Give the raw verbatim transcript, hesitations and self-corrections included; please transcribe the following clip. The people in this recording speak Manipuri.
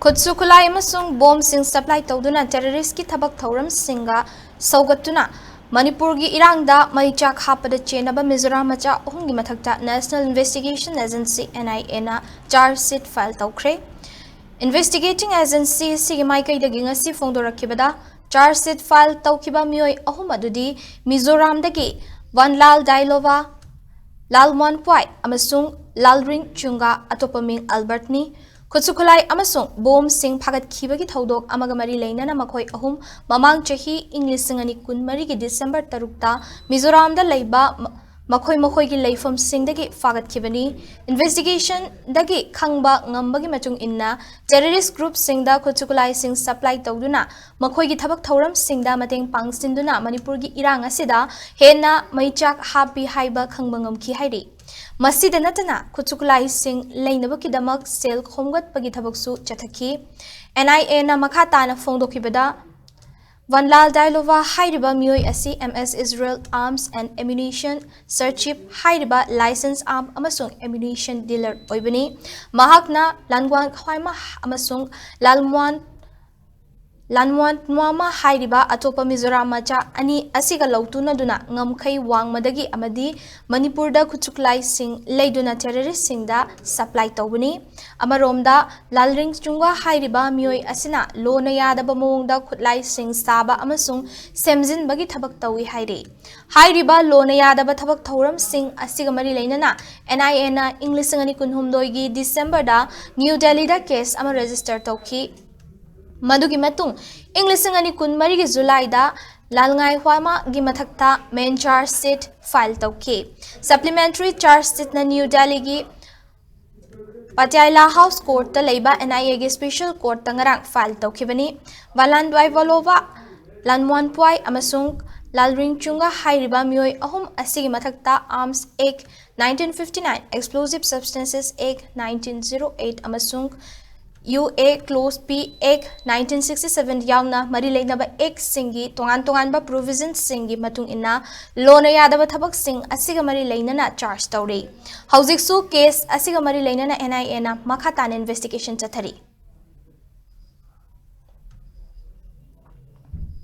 ꯈꯨꯠꯁꯨ ꯈꯨꯠꯂꯥꯏ ꯑꯃꯁꯨꯡ ꯕꯣꯝꯁꯤꯡ ꯁꯄ꯭ꯂꯥꯏ ꯇꯧꯗꯨꯅ ꯇꯦꯔꯣꯔꯤꯁꯀꯤ ꯊꯕꯛ ꯊꯧꯔꯝꯁꯤꯡꯒ ꯁꯧꯒꯠꯇꯨꯅ ꯃꯅꯤꯄꯨꯔꯒꯤ ꯏꯔꯥꯡꯗ ꯃꯩ ꯆꯥꯛ ꯍꯥꯞꯄꯗ ꯆꯦꯟꯅꯕ ꯃꯤꯖꯣꯔꯥꯝ ꯃꯆꯥ ꯑꯍꯨꯝꯒꯤ ꯃꯊꯛꯇ National Investigation Agency, N I A ꯅ charge sheet file ꯇꯧꯈ꯭ꯔꯦ꯫ Investigating Agency ꯑꯁꯤꯒꯤ ꯃꯥꯏꯀꯩꯗꯒꯤ ꯉꯁꯤ ꯐꯣꯡꯗꯣꯔꯛꯈꯤꯕꯗ, charge sheet file ꯇꯧꯈꯤꯕ ꯃꯤꯑꯣꯏ ꯑꯍꯨꯝ ꯑꯗꯨꯗꯤ ꯃꯤꯖꯣꯔꯥꯝꯗꯒꯤ ꯚꯟꯂꯥꯜ ꯗꯥꯏꯂꯣꯚꯥ, ꯂꯥꯜꯃꯣꯟ ꯄ꯭ꯋꯥꯏ ꯑꯃꯁꯨꯡ ꯂꯥꯜꯔꯤꯡ ꯆꯨꯡꯒꯥ, ꯑꯇꯣꯞꯄ ꯃꯤꯡ ꯑꯜꯕꯔꯠꯅꯤ꯫ ꯈꯨꯠꯁꯨ ꯈꯨꯠꯂꯥꯏ ꯑꯃꯁꯨꯡ ꯕꯣꯝꯁꯤꯡ ꯐꯥꯒꯠꯈꯤꯕꯒꯤ ꯊꯧꯗꯣꯛ ꯑꯃꯒ ꯃꯔꯤ ꯂꯩꯅꯅ ꯃꯈꯣꯏ ꯑꯍꯨꯝ ꯃꯃꯥꯡ ꯆꯍꯤ ꯏꯪ ꯂꯤꯁꯤꯡ ꯑꯅꯤ ꯀꯨꯟꯃꯔꯤꯒꯤ December ꯇꯔꯨꯛꯇ ꯃꯤꯖꯣꯔꯥꯝꯗ ꯂꯩꯕ ꯃ-, ꯃꯈꯣꯏ ꯃꯈꯣꯏꯒꯤ ꯂꯩꯐꯝꯁꯤꯡꯗꯒꯤ ꯐꯥꯒꯠꯈꯤꯕꯅꯤ꯫ Investigation ꯗꯒꯤ ꯈꯪꯕ ꯉꯝꯕꯒꯤ ꯃꯇꯨꯡ ꯏꯟꯅ, terrorist group ꯁꯤꯡꯗ ꯈꯨꯠꯁꯨ ꯈꯨꯠꯂꯥꯏꯁꯤꯡ supply ꯇꯧꯗꯨꯅ ꯃꯈꯣꯏꯒꯤ ꯊꯕꯛ ꯊꯧꯔꯝꯁꯤꯡꯗ ꯃꯇꯦꯡ ꯄꯥꯡꯁꯤꯟꯗꯨꯅ ꯃꯅꯤꯄꯨꯔꯒꯤ ꯏꯔꯥꯡ ꯑꯁꯤꯗ ꯍꯦꯟꯅ ꯃꯩꯆꯥꯛ ꯍꯥꯞꯄꯤ ꯍꯥꯏꯕ ꯈꯪꯕ ꯉꯝꯈꯤ ꯍꯥꯏꯔꯤ꯫ ꯃꯁꯤꯗ ꯅꯠꯇꯅ ꯈꯨꯠꯁꯨ ꯈꯨꯠꯂꯥꯏꯁꯤꯡ ꯂꯩꯅꯕꯒꯤꯗꯃꯛ ꯁꯦꯜ ꯈꯣꯝꯒꯠꯄꯒꯤ ꯊꯕꯛꯁꯨ ꯆꯠꯊꯈꯤ꯫ N I A ꯅ ꯃꯈꯥ ꯇꯥꯅ ꯐꯣꯡꯗꯣꯛꯈꯤꯕꯗ, ꯚꯟꯂꯥꯜ ꯗꯥꯏꯂꯣꯚꯥ ꯍꯥꯏꯔꯤꯕ ꯃꯤꯑꯣꯏ ꯑꯁꯤ M S Israel Arms and Ammunition, ꯁꯔꯆꯤꯞ ꯍꯥꯏꯔꯤꯕ license arm ꯑꯃꯁꯨꯡ ammunition dealer ꯑꯣꯏꯕꯅꯤ꯫ ꯃꯍꯥꯛꯅ ꯂꯥꯟꯋꯥꯟ ꯈ꯭ꯋꯥꯏꯃ ꯑꯃꯁꯨꯡ ꯂꯥꯜꯃ꯭ꯋꯥꯟ, ꯂꯥꯟꯋꯥꯟ ꯅ꯭ꯋꯥꯃ ꯍꯥꯏꯔꯤꯕ ꯑꯇꯣꯞꯄ ꯃꯤꯖꯣꯔꯥꯝ ꯃꯆꯥ ꯑꯅꯤ ꯑꯁꯤꯒ ꯂꯧꯇꯨꯅꯗꯨꯅ ꯉꯝꯈꯩ ꯋꯥꯡꯃꯗꯒꯤ ꯑꯃꯗꯤ ꯃꯅꯤꯄꯨꯔꯗ ꯈꯨꯠꯁꯨ ꯈꯨꯠꯂꯥꯏꯁꯤꯡ ꯂꯩꯗꯨꯅ terrorist ꯁꯤꯡꯗ supply ꯇꯧꯕꯅꯤ꯫ ꯑꯃꯔꯣꯝꯗ, ꯂꯥꯜꯔꯤꯡ ꯆꯨꯡꯒꯥ ꯍꯥꯏꯔꯤꯕ ꯃꯤꯑꯣꯏ ꯑꯁꯤꯅ ꯂꯣꯅ ꯌꯥꯗꯕ ꯃꯑꯣꯡꯗ ꯈꯨꯠꯂꯥꯏꯁꯤꯡ ꯁꯥꯕ ꯑꯃꯁꯨꯡ ꯁꯦꯝꯖꯤꯟꯕꯒꯤ ꯊꯕꯛ ꯇꯧꯏ ꯍꯥꯏꯔꯤ꯫ ꯍꯥꯏꯔꯤꯕ ꯂꯣꯅ ꯌꯥꯗꯕ ꯊꯕꯛ ꯊꯧꯔꯝꯁꯤꯡ ꯑꯁꯤꯒ ꯃꯔꯤ ꯂꯩꯅꯅ N I A ꯅ ꯏꯪ ꯂꯤꯁꯤꯡ ꯑꯅꯤ ꯀꯨꯟꯍꯨꯝꯗꯣꯏꯒꯤ December ꯗ ꯅ꯭ꯌꯨ ꯗꯦꯜꯂꯤꯗ case ꯑꯃ register ꯇꯧꯈꯤ꯫ ꯃꯗꯨꯒꯤ ꯃꯇꯨꯡ ꯏꯪ ꯂꯤꯁꯤꯡ ꯑꯅꯤ ꯀꯨꯟꯃꯔꯤꯒꯤ July ꯗ ꯂꯥꯜꯉꯥꯏ ꯍ꯭ꯋꯥꯃꯥꯒꯤ ꯃꯊꯛꯇ main charge sheet file ꯇꯧꯈꯤ꯫ Supplementary charge sheet ꯅ ꯅ꯭ꯌꯨ ꯗꯦꯜꯂꯤꯒꯤ ꯄꯇꯤꯌꯥꯂꯥ House Court ꯇ ꯂꯩꯕ N I A ꯒꯤ special court ꯇ ꯉꯔꯥꯡ file ꯇꯧꯈꯤꯕꯅꯤ꯫ ꯚꯟꯂꯥꯜ ꯗꯥꯏꯂꯣꯚꯥ, ꯂꯥꯜꯃꯣꯟ ꯄ꯭ꯋꯥꯏ ꯑꯃꯁꯨꯡ ꯂꯥꯜꯔꯤꯡ ꯆꯨꯡꯒꯥ ꯍꯥꯏꯔꯤꯕ ꯃꯤꯑꯣꯏ ꯑꯍꯨꯝ ꯑꯁꯤꯒꯤ ꯃꯊꯛꯇ Arms Act nineteen fifty nine, Explosive Substances Act nineteen zero eight ꯑꯃꯁꯨꯡ U A Clause P Act nineteen sixty seven ꯌꯥꯎꯅ ꯃꯔꯤ ꯂꯩꯅꯕ act ꯁꯤꯡꯒꯤ ꯇꯣꯉꯥꯟ ꯇꯣꯉꯥꯟꯕ provision ꯁꯤꯡꯒꯤ ꯃꯇꯨꯡ ꯏꯟꯅ ꯂꯣꯅ ꯌꯥꯗꯕ ꯊꯕꯛꯁꯤꯡ ꯑꯁꯤꯒ ꯃꯔꯤ ꯂꯩꯅꯅ charge ꯇꯧꯔꯤ꯫ ꯍꯧꯖꯤꯛꯁꯨ case ꯑꯁꯤꯒ ꯃꯔꯤ ꯂꯩꯅꯅ N I A ꯅ ꯃꯈꯥ ꯇꯥꯅ investigation ꯆꯠꯊꯔꯤ꯫